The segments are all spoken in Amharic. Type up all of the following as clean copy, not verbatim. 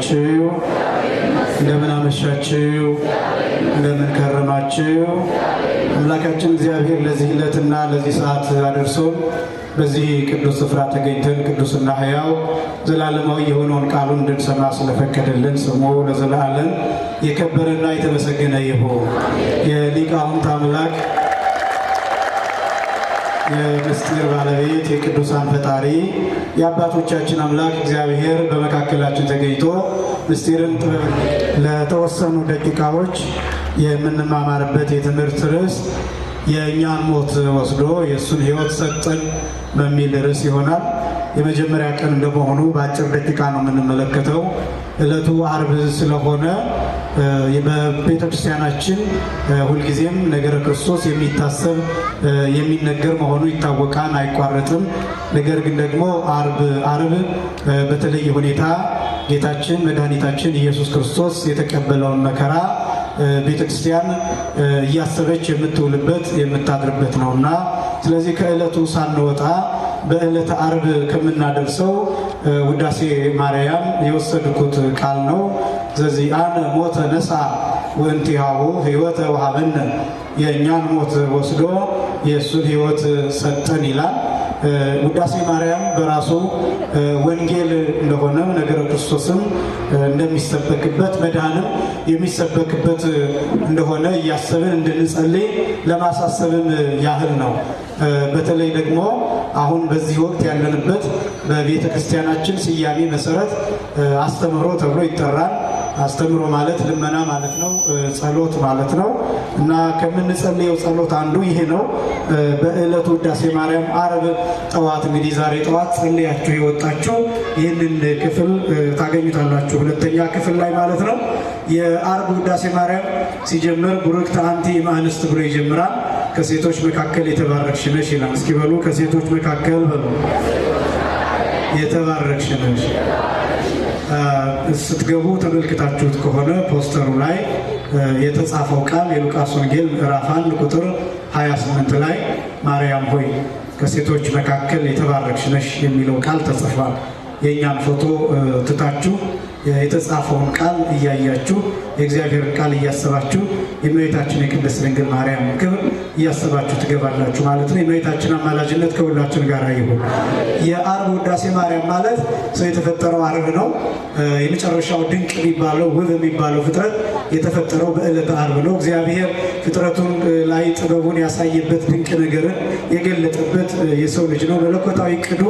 ዋላችሁ? እንደምን አመሻችሁ? እንደምን ከረማችሁ? አምላካችን እግዚአብሔር ለዚህ ዕለትና ለዚህ ሰዓት አደርሶን በዚህ ቅዱስ ስፍራ ተገኝተን ቅዱስና ሕያው ዘላለማዊ የሆነውን ቃሉን እንድንሰማ ስለፈቀደልን ስሙ ለዘላለም የከበረና የተመሰገነ ይሁን። የሊቃውንት አምላክ፣ የምስጢር ባለቤት፣ የቅዱሳን ፈጣሪ፣ የአባቶቻችን አምላክ እግዚአብሔር በመካከላችን ተገኝቶ ምስጢርን ጥበብ ለተወሰኑ ደቂቃዎች የምንማማርበት የትምህርት ርዕስ የእኛን ሞት ወስዶ የእሱን ሕይወት ሰጠን በሚል ርዕስ ይሆናል። የመጀመሪያ ቀን እንደመሆኑ በአጭር ደቂቃ ነው የምንመለከተው። ዕለቱ አርብ ስለሆነ በቤተ ክርስቲያናችን ሁልጊዜም ነገረ ክርስቶስ የሚታሰብ የሚነገር መሆኑ ይታወቃል፣ አይቋረጥም። ነገር ግን ደግሞ አርብ አርብ በተለየ ሁኔታ ጌታችን መድኃኒታችን ኢየሱስ ክርስቶስ የተቀበለውን መከራ ቤተ ክርስቲያን እያሰበች የምትውልበት የምታድርበት ነውና፣ ስለዚህ ከዕለቱ ሳንወጣ በዕለተ አርብ ከምናደርሰው ውዳሴ ማርያም የወሰድኩት ቃል ነው። ዘዚአነ ሞተ ነሳ ወእንቲአሁ ሕይወተ ወሀበነ፣ የእኛን ሞት ወስዶ የእሱን ሕይወት ሰጠን ይላል። ውዳሴ ማርያም በራሱ ወንጌል እንደሆነ፣ ነገረ ክርስቶስም እንደሚሰበክበት፣ መድኃንም የሚሰበክበት እንደሆነ እያሰብን እንድንጸልይ ለማሳሰብም ያህል ነው። በተለይ ደግሞ አሁን በዚህ ወቅት ያለንበት በቤተ ክርስቲያናችን ስያሜ መሰረት አስተምህሮ ተብሎ ይጠራል። አስተምህሮ ማለት ልመና ማለት ነው፣ ጸሎት ማለት ነው እና ከምንጸልየው ጸሎት አንዱ ይሄ ነው። በዕለቱ ውዳሴ ማርያም አርብ ጠዋት፣ እንግዲህ ዛሬ ጠዋት ጸልያችሁ የወጣችሁ ይህንን ክፍል ታገኙታላችሁ። ሁለተኛ ክፍል ላይ ማለት ነው። የአርብ ውዳሴ ማርያም ሲጀምር ቡርክት አንቲ እምአንስት ብሎ ይጀምራል። ከሴቶች መካከል የተባረክሽ ነሽ ይላል። እስኪ በሉ፣ ከሴቶች መካከል በሉ፣ የተባረክሽ ነሽ። ስትገቡ ተመልክታችሁት ከሆነ ፖስተሩ ላይ የተጻፈው ቃል የሉቃስ ወንጌል ምዕራፍ 1 ቁጥር 28 ላይ ማርያም ሆይ ከሴቶች መካከል የተባረክሽ ነሽ የሚለው ቃል ተጽፏል። የእኛን ፎቶ ትታችሁ የተጻፈውን ቃል እያያችሁ፣ የእግዚአብሔርን ቃል እያሰባችሁ፣ የእመቤታችን የቅድስት ድንግል ማርያም ክብር እያሰባችሁ ትገባላችሁ ማለት ነው። የእመቤታችን አማላጅነት ከሁላችን ጋር ይሁን። የአርብ ውዳሴ ማርያም ማለት ሰው የተፈጠረው አርብ ነው። የመጨረሻው ድንቅ የሚባለው፣ ውብ የሚባለው ፍጥረት የተፈጠረው በዕለተ አርብ ነው። እግዚአብሔር ፍጥረቱን ላይ ጥበቡን ያሳየበት፣ ድንቅ ነገርን የገለጠበት የሰው ልጅ ነው። መለኮታዊ ቅዱ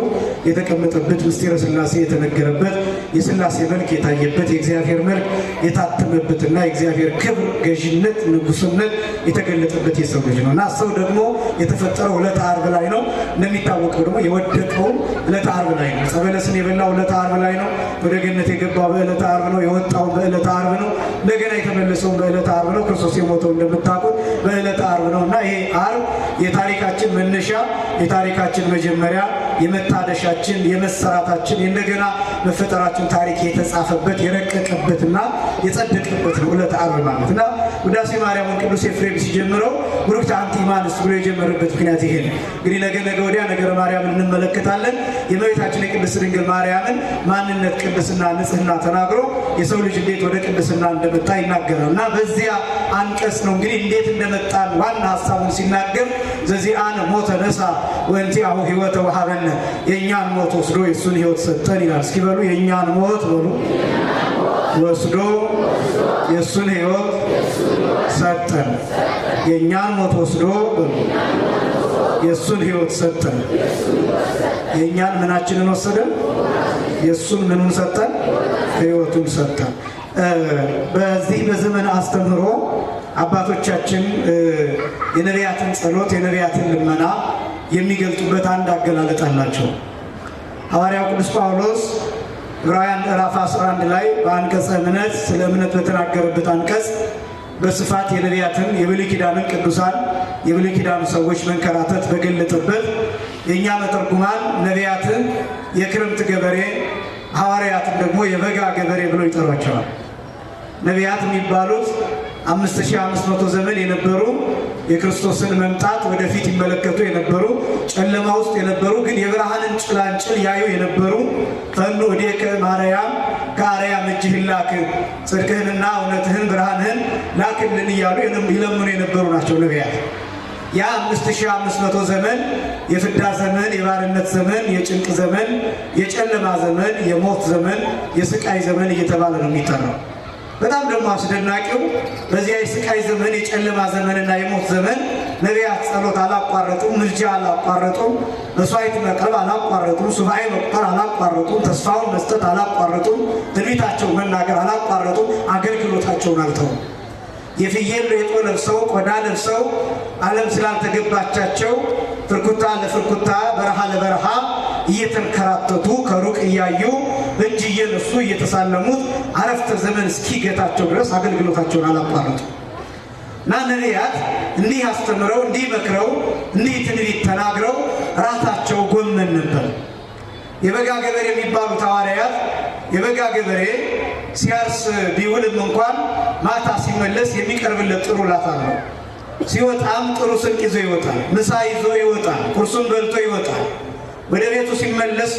የተቀመጠበት፣ ምስጢረ ሥላሴ የተነገረበት፣ የሥላሴ መልክ የታየበት፣ የእግዚአብሔር መልክ የታተመበትና የእግዚአብሔር ክብር፣ ገዥነት፣ ንጉስነት የተገለጠበት የሰው ልጅ ነው እና ሰው ደግሞ የተፈጠረው ዕለተ አርብ ላይ ነው። እንደሚታወቀው ደግሞ የወደቀውም ዕለተ አርብ ላይ ነው። ዕፀ በለስን የበላው ዕለተ አርብ ላይ ነው። ወደ ገነት የገባው በዕለተ አርብ ነው። የወጣው በዕለተ አርብ ነው። እንደገና የተመለሰው በዕለተ አርብ ነው። ክርስቶስ የሞተው እንደምታውቁት በዕለተ አርብ ነው እና ይሄ አርብ የታሪካችን መነሻ፣ የታሪካችን መጀመሪያ፣ የመታደሻችን፣ የመሰራታችን፣ የእንደገና መፈጠራችን ታሪክ የተጻፈበት፣ የረቀቀበትና የጸደቀበት ነው ዕለተ አርብ ማለት። እና ውዳሴ ማርያምን ቅዱስ ኤፍሬም ሲጀምረው ቡርክት አንቲ እምአንስት ብሎ የጀመረበት ምክንያት ይሄ ነው። እንግዲህ ነገ ነገ ወዲያ ነገረ ማርያምን እንመለከታለን። የእመቤታችን የቅድስት ድንግል ማርያምን ማንነት፣ ቅድስና፣ ንጽሕና ተናግሮ የሰው ልጅ እንዴት ወደ ቅድስና እንደመጣ ይናገራል። እና በዚያ አንቀጽ ነው እንግዲህ እንዴት እንደመጣን ዋና ሀሳቡን ሲናገር ዘዚአነ ሞተ ነሳ ወእንቲአሁ ሕይወተ ወሀበነ፣ የእኛን ሞት ወስዶ የእሱን ሕይወት ሰጠን ይላል። እስኪ በሉ፣ የእኛን ሞት በሉ፣ ወስዶ የእሱን ሕይወት ሰጠን። የእኛን ሞት ወስዶ በሉ፣ የእሱን ሕይወት ሰጠን። የእኛን ምናችንን ወሰደ? የእሱን ምኑን ሰጠን? ሕይወቱን ሰጠን። በዚህ በዘመን አስተምህሮ አባቶቻችን የነቢያትን ጸሎት፣ የነቢያትን ልመና የሚገልጡበት አንድ አገላለጥ አላቸው። ሐዋርያው ቅዱስ ጳውሎስ ዕብራውያን ምዕራፍ 11 ላይ በአንቀጸ እምነት ስለ እምነት በተናገረበት አንቀጽ በስፋት የነቢያትን፣ የብሉይ ኪዳንን ቅዱሳን፣ የብሉይ ኪዳኑ ሰዎች መንከራተት በገለጠበት የእኛ መተርጉማን ነቢያትን የክረምት ገበሬ፣ ሐዋርያትን ደግሞ የበጋ ገበሬ ብሎ ይጠሯቸዋል። ነቢያት የሚባሉት 5500 ዘመን የነበሩ፣ የክርስቶስን መምጣት ወደፊት ይመለከቱ የነበሩ፣ ጨለማ ውስጥ የነበሩ ግን የብርሃንን ጭላንጭል ያዩ የነበሩ፣ ፈኑ እዴከ ማርያም ከአርያም እጅህን ላክ፣ ጽድቅህንና እውነትህን ብርሃንህን ላክልን እያሉ ይለምኑ የነበሩ ናቸው ነቢያት። ያ 5500 ዘመን የፍዳ ዘመን፣ የባርነት ዘመን፣ የጭንቅ ዘመን፣ የጨለማ ዘመን፣ የሞት ዘመን፣ የስቃይ ዘመን እየተባለ ነው የሚጠራው። በጣም ደግሞ አስደናቂው በዚያ የስቃይ ዘመን፣ የጨለማ ዘመንና የሞት ዘመን ነቢያት ጸሎት አላቋረጡም፣ ምልጃ አላቋረጡም፣ መስዋዕት መቅረብ አላቋረጡም፣ ሱባኤ መቁጠር አላቋረጡም፣ ተስፋውን መስጠት አላቋረጡም፣ ትንቢታቸውን መናገር አላቋረጡም፣ አገልግሎታቸውን አልተውም። የፍየል ሌጦ ለብሰው ቆዳ ለብሰው ዓለም ስላልተገባቻቸው ፍርኩታ ለፍርኩታ በረሃ ለበረሃ እየተንከራተቱ ከሩቅ እያዩ እጅ እየነሱ እየተሳለሙት አረፍተ ዘመን እስኪገታቸው ድረስ አገልግሎታቸውን አላቋረጡ እና ነቢያት እንዲህ አስተምረው፣ እንዲህ መክረው፣ እንዲህ ትንቢት ተናግረው ራታቸው ጎመን ነበር። የበጋ ገበሬ የሚባሉት ሐዋርያት የበጋ ገበሬ ሲያርስ ቢውልም እንኳን ማታ ሲመለስ የሚቀርብለት ጥሩ ላት አለው። ሲወጣም ጥሩ ስንቅ ይዞ ይወጣል። ምሳ ይዞ ይወጣል። ቁርሱን በልቶ ይወጣል። ወደ ቤቱ ሲመለስ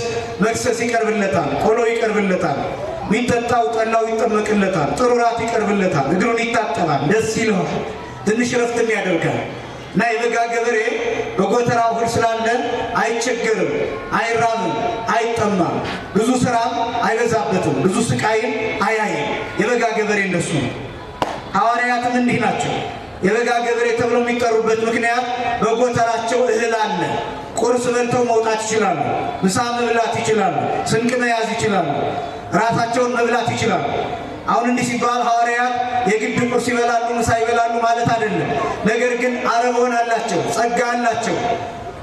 መክሰስ ይቀርብለታል፣ ቆሎ ይቀርብለታል፣ የሚጠጣው ጠላው ይጠመቅለታል፣ ጥሩ ራት ይቀርብለታል፣ እግሩን ይታጠባል፣ ደስ ይለዋል፣ ትንሽ ረፍትም ያደርጋል። እና የበጋ ገበሬ በጎተራው እህል ስላለ አይቸገርም፣ አይራብም፣ አይጠማም፣ ብዙ ስራም አይበዛበትም፣ ብዙ ስቃይም አያይም። የበጋ ገበሬ እንደሱ ነው። ሐዋርያትም እንዲህ ናቸው። የበጋ ገበሬ ተብለው የሚጠሩበት ምክንያት በጎተራቸው እህል አለ። ቁርስ በልተው መውጣት ይችላሉ። ምሳ መብላት ይችላሉ። ስንቅ መያዝ ይችላሉ። ራሳቸውን መብላት ይችላሉ። አሁን እንዲህ ሲባል ሐዋርያት የግድ ቁርስ ይበላሉ፣ ምሳ ይበላሉ ማለት አይደለም። ነገር ግን አረቦን አላቸው፣ ጸጋ አላቸው፣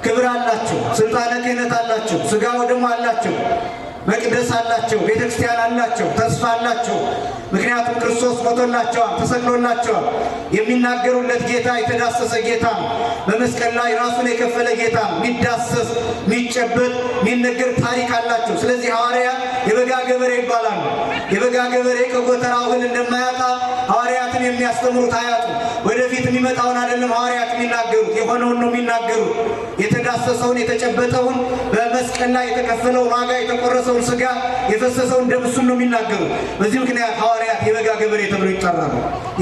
ክብር አላቸው፣ ስልጣነ ክህነት አላቸው፣ ስጋ ወደሙ አላቸው፣ መቅደስ አላቸው፣ ቤተክርስቲያን አላቸው፣ ተስፋ አላቸው። ምክንያቱም ክርስቶስ ሞቶላቸዋል፣ ተሰቅሎላቸዋል። የሚናገሩለት ጌታ የተዳሰሰ ጌታ ነው። በመስቀል ላይ ራሱን የከፈለ ጌታ ነው። የሚዳሰስ፣ የሚጨበጥ፣ የሚነገር ታሪክ አላቸው። ስለዚህ ሐዋርያት የበጋ ገበሬ ይባላሉ። የበጋ ገበሬ ከጎተራው እህል እንደማያጣ ሐዋርያትን የሚያስተምሩት አያጡ። ወደፊት የሚመጣውን አይደለም ሐዋርያት የሚናገሩት፣ የሆነውን ነው የሚናገሩት። የተዳሰሰውን፣ የተጨበጠውን፣ በመስቀል ላይ የተከፈለውን ዋጋ፣ የተቆረሰውን ስጋ፣ የፈሰሰውን ደም እሱን ነው የሚናገሩት። በዚህ ምክንያት ሐዋርያት የበጋ ገበሬ ተብሎ ይጠራሉ።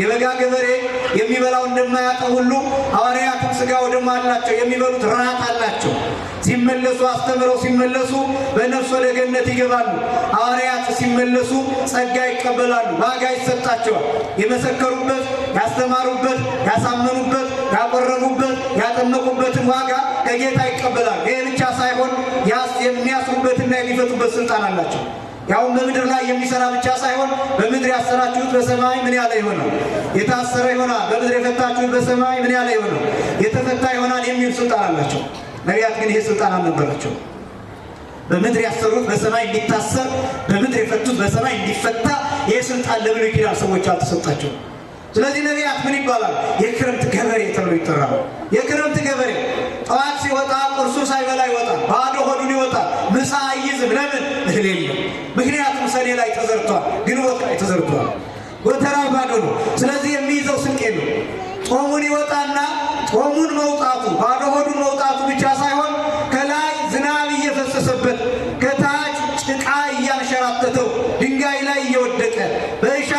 የበጋ ገበሬ የሚበላው እንደማያጣ ሁሉ ሐዋርያትም ስጋ ወደሙ አላቸው፣ የሚበሉት ራት አላቸው። ሲመለሱ አስተምረው ሲመለሱ በነፍስ ወደ ገነት ይገባሉ። ሐዋርያት ሲመለሱ ጸጋ ይቀበላሉ፣ ዋጋ ይሰጣቸዋል። የመሰከሩበት፣ ያስተማሩበት፣ ያሳመኑበት፣ ያቆረቡበት፣ ያጠመቁበትን ዋጋ ከጌታ ይቀበላሉ። ይህ ብቻ ሳይሆን የሚያስሩበትና የሚፈቱበት ስልጣን አላቸው። ያውም በምድር ላይ የሚሰራ ብቻ ሳይሆን በምድር ያሰራችሁት በሰማይ ምን ያለ ይሆናል? የታሰረ ይሆናል። በምድር የፈታችሁት በሰማይ ምን ያለ ይሆናል? የተፈታ ይሆናል የሚል ስልጣን አላቸው። ነቢያት ግን ይሄ ስልጣን አልነበራቸው። በምድር ያሰሩት በሰማይ እንዲታሰር፣ በምድር የፈቱት በሰማይ እንዲፈታ ይሄ ስልጣን ለብሉይ ኪዳን ሰዎች አልተሰጣቸው። ስለዚህ ነቢያት ምን ይባላል? የክረምት ገበሬ ተብሎ ይጠራሉ። የክረምት ገበሬ ጠዋት ሲወጣ ቁርሱ ሳይበላ ይወጣል። ባዶ ሆዱን ይወጣል። ምሳ አይይዝም። ለምን? እህል የለም። ምክንያቱም ሰኔ ላይ ተዘርቷል፣ ግንቦት ላይ ተዘርቷል። ጎተራው ባዶ ነው። ስለዚህ የሚይዘው ስንቅ የለም። ጦሙን ይወጣና ጦሙን መውጣቱ ባዶ ሆዱን መውጣቱ ብቻ ሳይሆን ከላይ ዝናብ እየፈሰሰበት ከታች ጭቃ እያንሸራተተው ድንጋይ ላይ እየወደቀ በጭቃ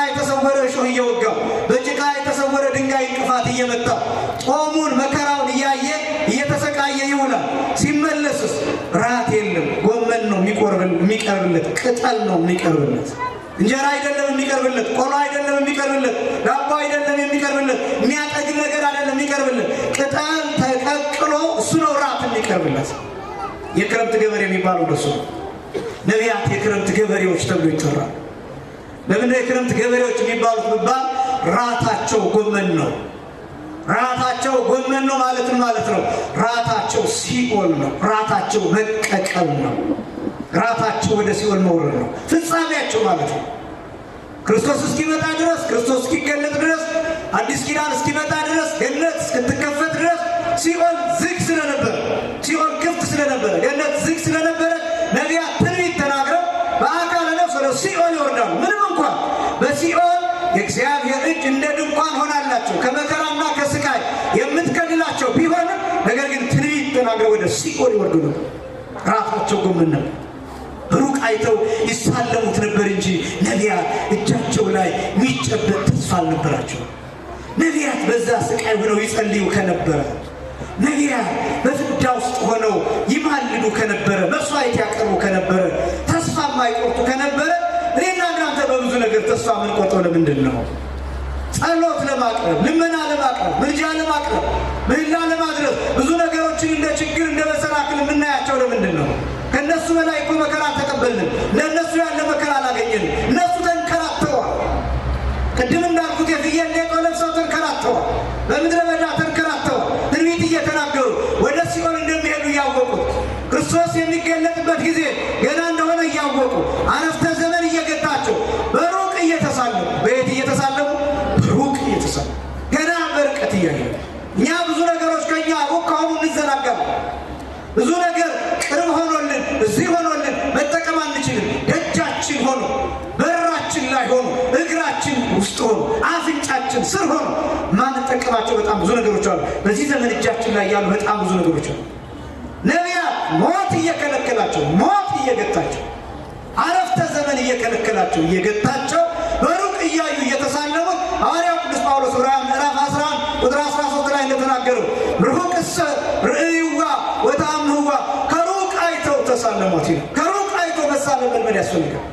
የተሰወረ እሾህ እየወጋው በጭቃ የተሰወረ ድንጋይ እንቅፋት እየመታው ጦሙን መከራውን እያየ እየተሰቃየ ይውላል። ሲመለስስ ራት የለም፣ ጎመን ነው የሚቀርብለት፣ ቅጠል ነው የሚቀርብለት። እንጀራ አይደለም የሚቀርብለት፣ ቆሎ አይደለም የሚቀርብለት፣ ዳቦ አይደለም የሚቀርብለት፣ የሚያጠግብ ነገር አይደለም የሚቀርብለት። ቅጠል ተቀቅሎ እሱ ነው ራት የሚቀርብለት። የክረምት ገበሬ የሚባለው እንደሱ ነው። ነቢያት የክረምት ገበሬዎች ተብሎ ይጠራሉ። ለምንድን ነው የክረምት ገበሬዎች የሚባሉት ቢባል ራታቸው ጎመን ነው። ራታቸው ጎመን ነው ማለት ነው ማለት ነው። ራታቸው ሲኦል ነው። ራታቸው መቀቀል ነው። ራታቸው ወደ ሲኦል መውረድ ነው ፍጻሜያቸው ማለት ነው። ክርስቶስ እስኪመጣ ድረስ፣ ክርስቶስ እስኪገለጥ ድረስ፣ አዲስ ኪዳን እስኪመጣ ድረስ፣ ገነት እስክትከፈት ድረስ ሲኦል ዝግ ስለነበረ፣ ሲኦል ክፍት ስለነበረ፣ ገነት ዝግ ስለነበረ ነቢያት ትንቢት ተናግረው በአካለ ነፍስ ወደ ሲኦል ይወርዳሉ። ምንም እንኳን በሲኦል የእግዚአብሔር እጅ እንደ ድንኳን ሆናላቸው ከመከራና ከስቃይ የምትከልላቸው ቢሆንም ነገር ግን ትንቢት ተናግረው ወደ ሲኦል ይወርዱ ነበር። ራታቸው ጎመን ነበር። በሩቅ አይተው ይሳለሙት ነበር እንጂ ነቢያት እጃቸው ላይ የሚጨበጥ ተስፋ አልነበራቸው። ነቢያት በዛ ስቃይ ሆነው ይጸልዩ ከነበረ፣ ነቢያት በፍዳ ውስጥ ሆነው ይማልዱ ከነበረ፣ መስዋዕት ያቀርቡ ከነበረ፣ ተስፋ የማይቆርጡ ከነበረ፣ እኔና እናንተ በብዙ ነገር ተስፋ የምንቆርጠው ለምንድን ነው? ጸሎት ለማቅረብ፣ ልመና ለማቅረብ፣ ምልጃ ለማቅረብ፣ ምህላ ለማድረስ ብዙ ነገሮችን እንደ ችግር እንደ መሰናክል የምናያቸው ለምንድን ነው? ከእነሱ በላይ እኮ መከራ አልተቀበልንም። ለእነሱ ያለ መከራ አላገኘንም። እነሱ ተንከራተዋል። ቅድም እንዳልኩት የፍየል ሌጦ ለብሰው ተንከራተዋል። በምድረ በዳ ተንከራተዋል። ትንቢት እየተናገሩ ወደ ሲኦል እንደሚሄዱ እያወቁት፣ ክርስቶስ የሚገለጥበት ጊዜ ገና እንደሆነ እያወቁ፣ አረፍተ ዘመን እየገታቸው በሩቅ እየተሳለሙ፣ በየት እየተሳለሙ? በሩቅ እየተሳለሙ፣ ገና በርቀት እያዩ። እኛ ብዙ ነገሮች ከኛ ሩቅ ከሆኑ እንዘናጋለን። ብዙ ነገር ቅርብ ሆኖልን እዚህ ሆኖልን መጠቀም አንችልም። ደጃችን ሆኖ፣ በራችን ላይ ሆኖ፣ እግራችን ውስጥ ሆኖ፣ አፍንጫችን ስር ሆኖ ማንጠቀማቸው በጣም ብዙ ነገሮች አሉ። በዚህ ዘመን እጃችን ላይ ያሉ በጣም ብዙ ነገሮች አሉ። ነቢያት ሞት እየከለከላቸው፣ ሞት እየገታቸው፣ አረፍተ ዘመን እየከለከላቸው እየገታቸው በሩቅ እያዩ እየተሳለሙት፣ ሐዋርያው ቅዱስ ጳውሎስ ዕብራውያን ምዕራፍ 11 ቁጥር 13 ላይ እንደተናገረው ርሑቅሰ ርእይዋ ወተአምህዋ፣ ከሩቅ አይተው ተሳለሟት ይላል። ከሩቅ አይቶ መሳለም መልመድ ያስፈልጋል።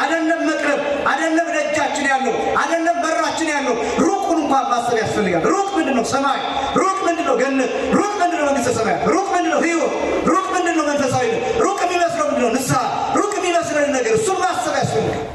አይደለም መቅረብ፣ አይደለም ደጃችን ያለው፣ አይደለም በራችን ያለው፣ ሩቁን እንኳን ማሰብ ያስፈልጋል። ሩቅ ምንድን ነው? ሰማይ። ሩቅ ምንድን ነው? ገነት። ሩቅ ምንድን ነው? መንግስተ ሰማያት። ሩቅ ምንድን ነው? ሕይወት። ሩቅ ምንድን ነው? መንፈሳዊነት። ሩቅ የሚመስለው ምንድን ነው? ንስሐ። ሩቅ የሚመስለን ነገር እሱን ማሰብ ያስፈልጋል።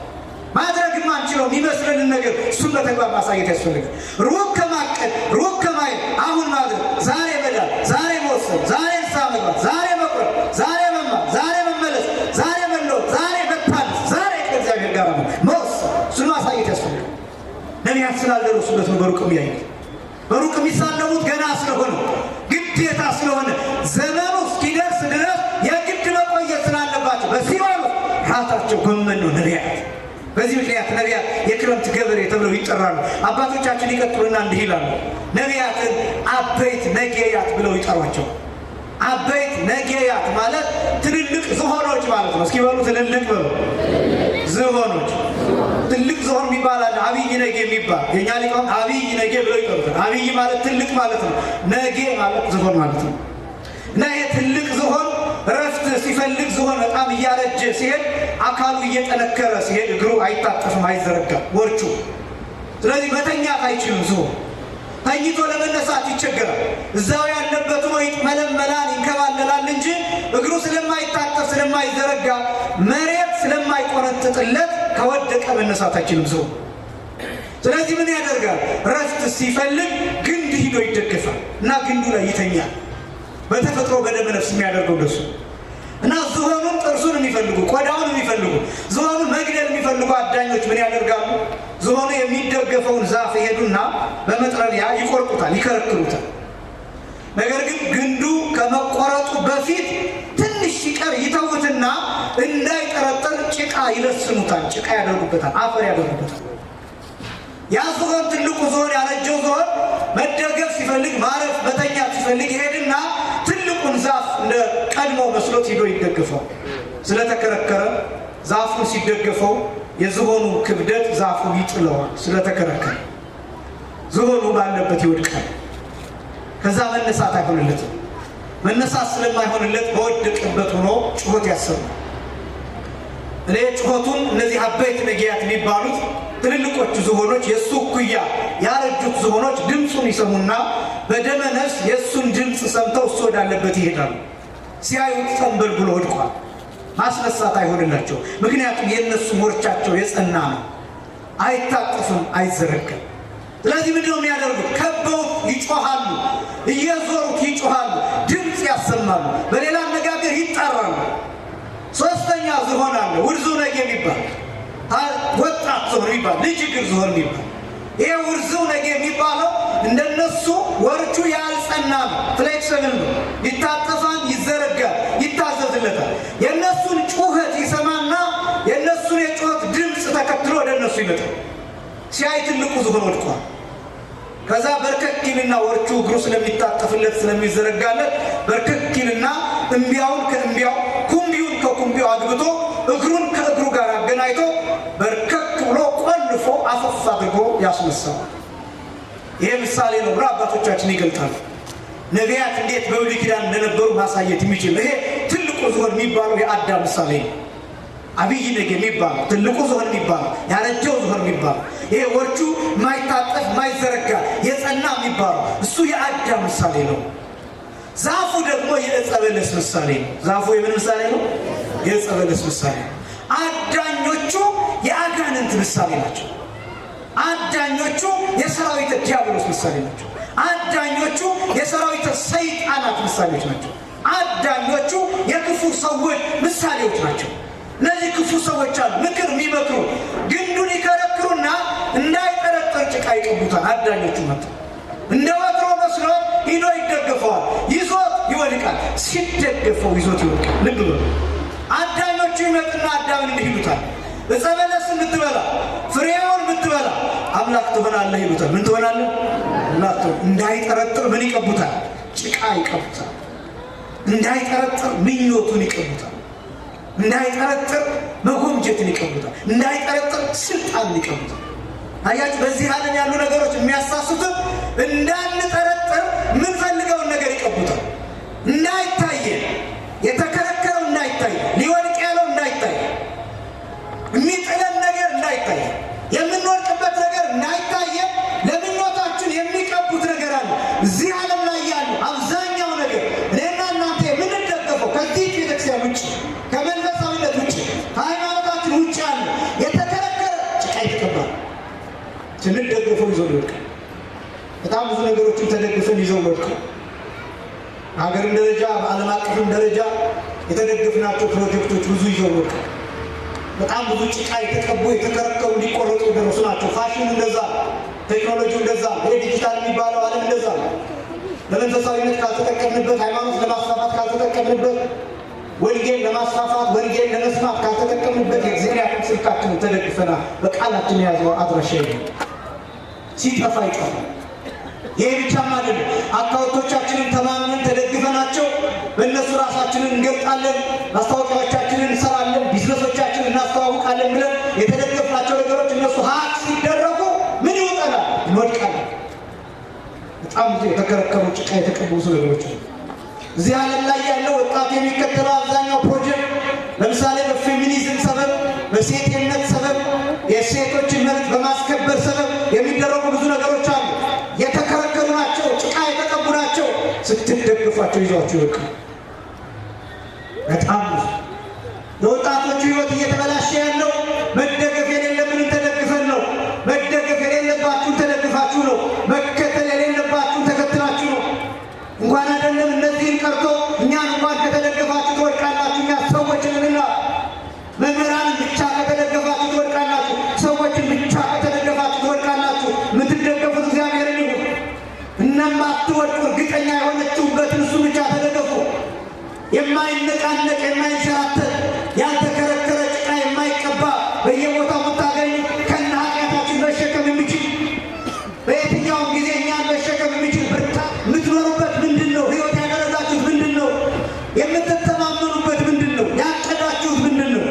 ማድረግ የማንችለው የሚመስለንን ነገር እሱን በተግባር ማሳየት ያስፈልጋል። ሩቅ ከማቀድ፣ ሩቅ ከማየት አሁን ማድረግ፣ ዛሬ መዳን፣ ዛሬ መወሰን፣ ዛሬ ንስሐ መግባት፣ ዛሬ መቁረብ፣ ዛሬ መማር፣ ዛሬ መመለስ፣ ዛሬ መለወጥ፣ ዛሬ መታደስ፣ ዛሬ ከእግዚአብሔር ጋር መወሰን፣ እሱን ማሳየት ያስፈልጋል። ነቢያት ስላልደረሱበት ነው በሩቅ የሚያዩት። በሩቅ የሚሳለሙት ገና ስለሆነ፣ ግዴታ ስለሆነ፣ ዘመኑ እስኪደርስ ድረስ የግድ መቆየት ስላለባቸው በሲኦል ራሳቸው ጎመን ነው ነቢያት። በዚህ ምክንያት ነቢያት የክረምት ገበሬ ተብለው ይጠራሉ። አባቶቻችን ይቀጥሉና እንዲህ ይላሉ። ነቢያትን አበይት ነጌያት ብለው ይጠሯቸው። አበይት ነጌያት ማለት ትልልቅ ዝሆኖች ማለት ነው። እስኪ በሉ፣ ትልልቅ በሉ፣ ዝሆኖች። ትልቅ ዝሆን የሚባል አለ፣ አብይ ነጌ የሚባል። የእኛ ሊቃውንት አብይ ነጌ ብለው ይጠሩታል። አብይ ማለት ትልቅ ማለት ነው። ነጌ ማለት ዝሆን ማለት ነው። እና ይሄ ትልቅ ዝሆን እረፍት ሲፈልግ፣ ዝሆን በጣም እያረጀ ሲሄድ፣ አካሉ እየጠነከረ ሲሄድ እግሩ አይታጠፍም፣ አይዘረጋም ወርቹ። ስለዚህ መተኛት አይችልም። ዝሆን ተኝቶ ለመነሳት ይቸገራል። እዛው ያለበት ሆኖ ይጥመለመላል፣ ይንከባለላል እንጂ እግሩ ስለማይታጠፍ፣ ስለማይዘረጋ፣ መሬት ስለማይቆነጥጥለት ከወደቀ መነሳት አይችልም ዝሆን። ስለዚህ ምን ያደርጋል? እረፍት ሲፈልግ ግንድ ሂዶ ይደገፋል እና ግንዱ ላይ ይተኛል። በተፈጥሮ በደመ ነፍስ የሚያደርገው እንደሱ። እና ዝሆኑን ጥርሱን የሚፈልጉ፣ ቆዳውን የሚፈልጉ፣ ዝሆኑን መግደል የሚፈልጉ አዳኞች ምን ያደርጋሉ? ዝሆኑ የሚደገፈውን ዛፍ ይሄዱና በመጥረቢያ ይቆርጡታል፣ ይከረክሩታል። ነገር ግን ግንዱ ከመቆረጡ በፊት ትንሽ ሲቀር ይተዉትና እንዳይጠረጠር ጭቃ ይለስኑታል፣ ጭቃ ያደርጉበታል፣ አፈር ያደርጉበታል። ያ ዝሆን፣ ትልቁ ዝሆን፣ ያረጀው ዝሆን መደገፍ ሲፈልግ፣ ማረፍ መተኛት ሲፈልግ ይሄድና ትልቁን ዛፍ እንደ ቀድሞ መስሎት ሂዶ ይደገፈዋል። ስለተከረከረ ዛፉን ሲደገፈው የዝሆኑ ክብደት ዛፉን ይጥለዋል። ስለተከረከረ ዝሆኑ ባለበት ይወድቃል። ከዛ መነሳት አይሆንለትም። መነሳት ስለማይሆንለት በወደቀበት ሆኖ ጩኸት ያሰማል። እኔ ጩኸቱን እነዚህ አበይት ነጊያት የሚባሉት ትልልቆቹ ዝሆኖች፣ የእሱ እኩያ ያረጁት ዝሆኖች ድምፁን ይሰሙና በደመ ነፍስ የእሱን ድምፅ ሰምተው እሱ ወዳለበት ይሄዳሉ። ሲያዩት ጠንበል ብሎ ወድቋል። ማስነሳት አይሆንላቸው። ምክንያቱም የእነሱ ሞርቻቸው የጸና ነው፣ አይታጠፍም፣ አይዘረጋም። ስለዚህ ምንድን ነው የሚያደርጉት? ከበውት ይጮሃሉ፣ እየዞሩት ይጮሃሉ፣ ድምፅ ያሰማሉ። በሌላ አነጋገር ይጠራሉ። ሶስተኛ ዝሆን አለ፣ ውርዙ ነጌ የሚባል፣ ወጣት ዝሆን የሚባል፣ ልጅ እግር ዝሆን የሚባል። ይሄ ውርዙ ነጌ የሚባለው እንደነሱ ወርቹ ያልጸና ነው፣ flexible ነው። ይታጠፋል፣ ይዘረጋል፣ ይታዘዝለታል። የእነሱን ጩኸት ይሰማና የእነሱን የጩኸት ድምፅ ተከትሎ ወደ እነሱ ይመጣል። ሲያይ ትልቁ ዝሆን ወድቋል። ከዛ በርከክ ይልና ወርቹ እግሩ ስለሚታጠፍለት፣ ስለሚዘረጋለት በርከክ ይልና እምቢያውን ከእምቢያው፣ ኩምቢውን ከኩምቢው አግብቶ እግሩን ከእግሩ ጋር አገናኝቶ በርከክ ብሎ ቆልፎ አፈፍ አድርጎ ያስነሳዋል። ይሄ ምሳሌ ነው ብሎ አባቶቻችን ይገልጣሉ። ነቢያት እንዴት በብሉይ ኪዳን እንደነበሩ ማሳየት የሚችል ይሄ ትልቁ ዝሆን የሚባለው የአዳም ምሳሌ ነው። አብይ ነግ የሚባለው ትልቁ ዝሆን የሚባለው ያረጀው ዝሆን የሚባለው ይሄ ወርቹ ማይታጠፍ ማይዘረጋ የጸና የሚባለው እሱ የአዳም ምሳሌ ነው። ዛፉ ደግሞ የዕፀ በለስ ምሳሌ ነው። ዛፉ የምን ምሳሌ ነው? የዕፀ በለስ ምሳሌ ነው። አዳኞቹ የአጋንንት ምሳሌ ናቸው። አዳኞቹ የሰራዊተ ዲያብሎስ ምሳሌ ናቸው። አዳኞቹ የሰራዊተ ሰይጣናት ምሳሌዎች ናቸው። አዳኞቹ የክፉ ሰዎች ምሳሌዎች ናቸው። እነዚህ ክፉ ሰዎች አሉ፣ ምክር የሚመክሩ ግንዱን ይከረክሩና እንዳይጠረጠር ጭቃ ይቀቡታል። አዳኞቹ መጥተው እንደ ወትሮ መስሎ ሂዶ ይደገፈዋል፣ ይዞት ይወድቃል። ሲደገፈው ይዞት ይወድቃል። ልብ በሉ። አዳኞቹ ይመጡና አዳምን እንዲህ ይሉታል፣ ዕፀ በለስን ብትበላ ፍሬውን ብትበላ አምላክ ትሆናለህ ይሉታል። ምን ትሆናለህ? አምላክ ትሆናለህ። እንዳይጠረጥር ምን ይቀቡታል? ጭቃ ይቀቡታል። እንዳይጠረጥር ምኞቱን ይቀቡታል። እንዳይጠረጥር መጎምጀትን ይቀቡታል። እንዳይጠረጥር ስልጣንን ይቀቡታል። አያችሁ፣ በዚህ ዓለም ያሉ ነገሮች የሚያሳስቱን እንዳንጠረጥር የምንፈልገውን ነገር ይቀቡታል። እንዳይታየን የተከረከረው እንዳይታይ፣ ሊወድቅ ያለው እንዳይታይ፣ የሚጥለን ነገር እንዳይታይ፣ የምንወድቅበት ነገር እንዳይታየን ለምኞታችን የሚቀቡት ነገር አለ። እዚህ ዓለም ላይ ያሉ አብዛኛው ነገር እኔና እናንተ የምንደገፈው ከዚህ ቤተክርስቲያን ውጭ፣ ከመንፈሳዊነት ውጭ፣ ከሃይማኖታችን ውጭ ያለ የተከረከረ ጭቃ የተቀባ ስንደገፈው ይዘው ይወድቃል። በጣም ብዙ ነገሮችን ተደግፈን ይዘው ወድቀው በሀገርም ደረጃ በዓለም አቀፍም ደረጃ የተደገፍናቸው ፕሮጀክቶች ብዙ ይዘው ወድቀው በጣም ብዙ ጭቃ የተቀቡ የተከረከሩ ሊቆረጡ የደረሱ ናቸው። ፋሽኑ እንደዛ፣ ቴክኖሎጂው እንደዛ፣ ይሄ ዲጂታል የሚባለው ዓለም እንደዛ ነው። ለመንፈሳዊነት ካልተጠቀምንበት፣ ሃይማኖት ለማስፋፋት ካልተጠቀምንበት፣ ወንጌል ለማስፋፋት ወንጌል ለመስማት ካልተጠቀምንበት የእግዚአብሔር ስልካችንን ተደግፈናል በቃላችን የያዘው አድራሻ የለም። ሲጠፋ ይጠፋል። ይሄ ብቻም አይደለም። አካውንቶቻችንን ተማምነን ተደግፈናቸው በእነሱ ራሳችንን እንገልጣለን፣ ማስታወቂያዎቻችንን እንሰራለን፣ ቢዝነሶቻችንን እናስተዋውቃለን ብለን የተደገፍናቸው ነገሮች እነሱ hack ሲደረጉ ምን ይውጠናል? እንወድቃለን። በጣም ብዙ የተከረከሩ ጭቃ የተቀቡ ብዙ ነገሮች አሉ። እዚህ ዓለም ላይ ያለው ወጣቱ የሚከተለው አብዛኛው ፕሮጀክት ለምሳሌ በፌሚኒዝም ሰበብ፣ በሴትነት ሰበብ፣ የሴቶችን መብት በማስከበር ሰበብ የሚደረጉ ብዙ ነገሮች አሉ። የተከረከሩ ናቸው፣ ጭቃ የተቀቡ ናቸው። ስትደግፏቸው ይዟቸው ይወድቃል። በጣም ብዙ የወጣቶቹ ሕይወት እየተበላሸ ያለው መደገፍ የሌለብንን ተደግፈን ነው። መደገፍ የሌለባችሁን ተደግፋችሁ ነው። መከተል የሌለባችሁን ተከትላችሁ ነው። እንኳን አይደለም እነዚህን ቀርቶ እኛን እንኳን ከተደገፋችሁ ትወድቃላችሁ። እኛ ሰዎችንና መምህራንን ብቻ ከተደገፋችሁ ትወድቃላችሁ። ሰዎችን ብቻ ከተደገፋችሁ ትወድቃላችሁ። የምትደገፉት እግዚአብሔርን ይሁን። እነማትወድቁ እርግጠኛ የሆነችሁበትን እሱ ብቻ ተደገፉ። የማይነቃነቅ የማይንሸራተት ያልተከረከረ ጭቃ የማይቀባ በየቦታው የምታገኙ ከነ ኃጢአታችን መሸከም የሚችል በየትኛውም ጊዜ እኛን መሸከም የሚችል ብርታት። የምትኖሩበት ምንድን ነው? ሕይወት ያደረጋችሁት ምንድን ነው? የምትተማመኑበት ምንድን ነው? ያቀዳችሁት ምንድን ነው?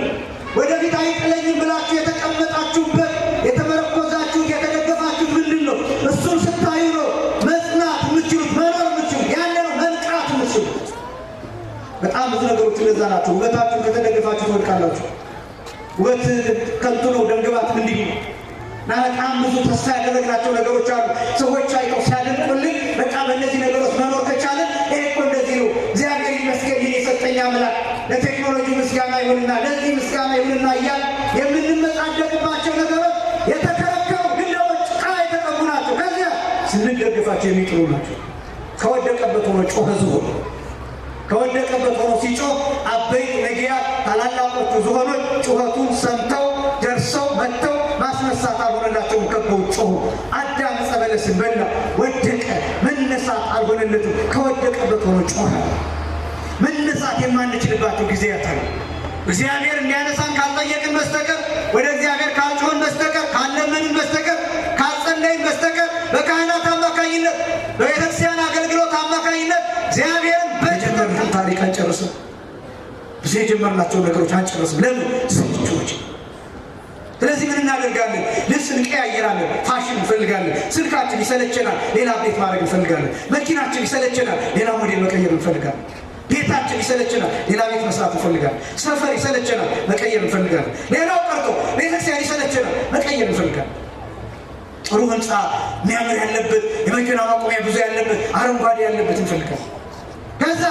ወደፊት አይጥለኝም ብላችሁ የተቀመጣችሁበት የተመረኮዛችሁት የተደገፋችሁት ምንድን ነው? እሱን ስታዩ ነው መጽናት የምትችሉት፣ መኖር የምትችሉት፣ ያለ ነው መንቃት የምትችሉት። በጣም ብዙ ነገሮች እንደዛ ናቸው። ውበታችሁን ከተደገፋችሁ ትወድቃላችሁ። ውበት ከንቱ ነው፣ ደምግባትም እንዲሁ ነው። እና በጣም ብዙ ተስፋ ያደረግናቸው ነገሮች አሉ። ሰዎች አይተው ሲያደንቁልን በቃ በእነዚህ ነገሮች መኖር ከቻለን ይሄ እኮ እንደዚህ ነው፣ እግዚአብሔር ይመስገን ይህን የሰጠኝ አምላክ፣ ለቴክኖሎጂ ምስጋና ይሁንና ለዚህ ምስጋና ይሁንና እያል የምንመጻደቅባቸው ነገሮች የተከረከሩ ግን ደግሞ ጭቃ የተቀቡ ናቸው። ከዚያ ስንደግፋቸው የሚጥሉ ናቸው። ከወደቀበት ሆኖ ጮኸ ዝሆን። ከወደቀበት ሆኖ ሲጮህ አበይት ነጊያት ታላላቆቹ ዝሆኖች ጩኸቱን ሰምተው ደርሰው መጥተው ማስነሳት አልሆነላቸውም። ከበው ጮሁ። አዳም ዕፀ በለስን በላ፣ ወደቀ። መነሳት አልሆነለትም። ከወደቀበት ሆኖ ጮኸ። መነሳት የማንችልባቸው ጊዜያት አሉ። እግዚአብሔር እንዲያነሳን ካልጠየቅን በስተቀር፣ ወደ እግዚአብሔር ካልጮህን በስተቀር፣ ካልለመንን በስተቀር፣ ካልጸለይን በስተቀር፣ በካህናት አማካኝነት በቤተክርስቲያን አገልግሎት አማካኝነት እግዚአብሔርን የጀመርነውን ታሪክ አንጨርስም። ብዙ ብዙ የጀመርናቸውን ነገሮች አንጨርስም። ለምን? ስልቹዎች። ስለዚህ ምን እናደርጋለን? ልብስ እንቀያየራለን፣ ፋሽን እንፈልጋለን። ስልካችን ይሰለቸናል፣ ሌላ update ማድረግ እንፈልጋለን። መኪናችን ይሰለቸናል፣ ሌላ ሞዴል መቀየር እንፈልጋለን። ቤታችን ይሰለቸናል፣ ሌላ ቤት መስራት እንፈልጋለን። ሰፈር ይሰለቸናል፣ መቀየር እንፈልጋለን። ሌላው ቀርቶ ቤተክርስቲያን ይሰለቸናል፣ መቀየር እንፈልጋለን። ጥሩ ህንፃ የሚያምር ያለበት፣ የመኪና ማቆሚያ ብዙ ያለበት፣ አረንጓዴ ያለበት እንፈልጋለን። ከዛ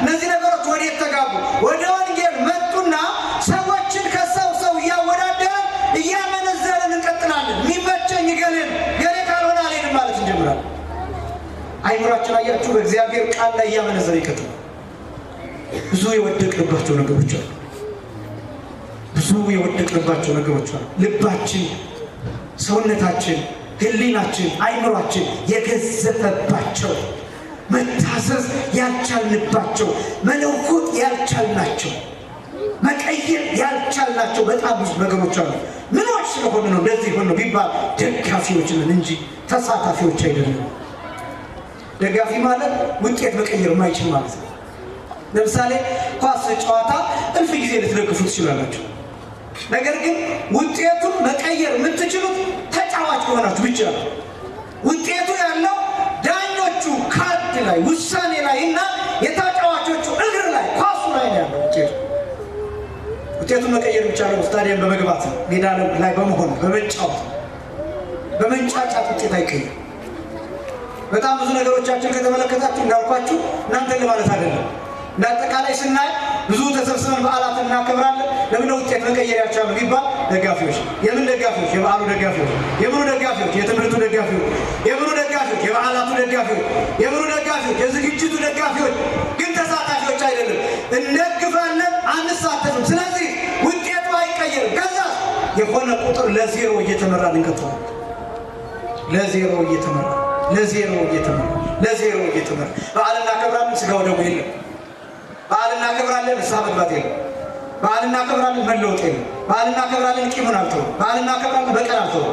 እነዚህ ነገሮች ወዴት ተጋቡ? ወደ ወንጌል መጡና ሰዎችን ከሰው ሰው እያወዳደረን እያመነዘርን እንቀጥላለን። የሚመቸኝ ገሌ ነው፣ ገሌ ካልሆነ አልሄድም ማለት እንጀምራለን። አይምሯችን አያችሁ፣ በእግዚአብሔር ቃል ላይ እያመነዘረ ይቀጥላል። ብዙ የወደቅንባቸው ነገሮች አሉ። ብዙ የወደቅንባቸው ነገሮች አሉ። ልባችን፣ ሰውነታችን፣ ህሊናችን፣ አይምሯችን የገዘፈባቸው፣ መታዘዝ ያልቻልንባቸው፣ መለወጥ ያልቻልናቸው፣ መቀየር ያልቻልናቸው በጣም ብዙ ነገሮች አሉ። ምኖች ስለሆነ ነው እንደዚህ ሆነ ቢባል ደጋፊዎች ነን እንጂ ተሳታፊዎች አይደለም። ደጋፊ ማለት ውጤት መቀየር የማይችል ማለት ነው። ለምሳሌ ኳስ ጨዋታ እልፍ ጊዜ ልትደግፉ ትችላላችሁ። ነገር ግን ውጤቱን መቀየር የምትችሉት ተጫዋች ከሆናችሁ ብቻ ነው። ውጤቱ ያለው ዳኞቹ ካርድ ላይ፣ ውሳኔ ላይ እና የተጫዋቾቹ እግር ላይ፣ ኳሱ ላይ ነው ያለው ውጤቱ። ውጤቱን መቀየር የሚቻለው ስታዲየም በመግባት ነው፣ ሜዳ ላይ በመሆን፣ በመጫወት፣ በመንጫጫት ውጤት አይቀየርም። በጣም ብዙ ነገሮቻችን ከተመለከታችሁ፣ እንዳልኳችሁ እናንተን ለማለት አይደለም። እንደ አጠቃላይ ስናይ ብዙ ተሰብስበን በዓላትን እናከብራለን። ለምን ውጤት መቀየር ያልቻሉ ቢባል ደጋፊዎች። የምን ደጋፊዎች? የበዓሉ ደጋፊዎች። የምኑ ደጋፊዎች? የትምህርቱ ደጋፊዎች። የምኑ ደጋፊዎች? የበዓላቱ ደጋፊዎች። የምኑ ደጋፊዎች? የዝግጅቱ ደጋፊዎች። ግን ተሳታፊዎች አይደለም። እንደግፋለን፣ አንሳተፍም። ስለዚህ ውጤቱ አይቀየርም። ከዛ የሆነ ቁጥር ለ0 እየተመራን እንቀጥላለን። ለ0 እየተመራ፣ ለ0 እየተመራ፣ ለ0 እየተመራ በዓል እናከብራለን፣ ስጋው ደግሞ የለም። በዓል እናከብራለን፣ ንስሐ መግባት የለም። በዓል እናከብራለን፣ መለወጥ የለም። በዓል እናከብራለን፣ ቂሙን አልተውም። በዓል እናከብራለን፣ በቀል አልተውም።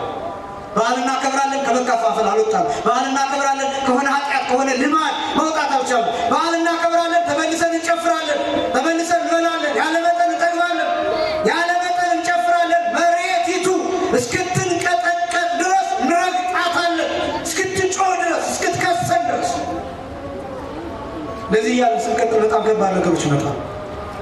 በዓል እናከብራለን፣ ከመከፋፈል አልወጣም። በዓል እናከብራለን፣ ከሆነ ኃጢአት ከሆነ ልማድ መውጣት አልቻሉም። በዓል እናከብራለን፣ ተመልሰን እንጨፍራለን፣ ተመልሰን እንበላለን፣ ያለ መጠን እንጠግባለን፣ ያለ መጠን እንጨፍራለን። መሬቲቱ እስክትንቀጠቀጥ ድረስ እንረግጣታለን፣ እስክትጮህ ድረስ፣ እስክትከሰን ድረስ። ለዚህ እያልን ስንቀጥል በጣም ከባድ ነገሮች ይመጣሉ።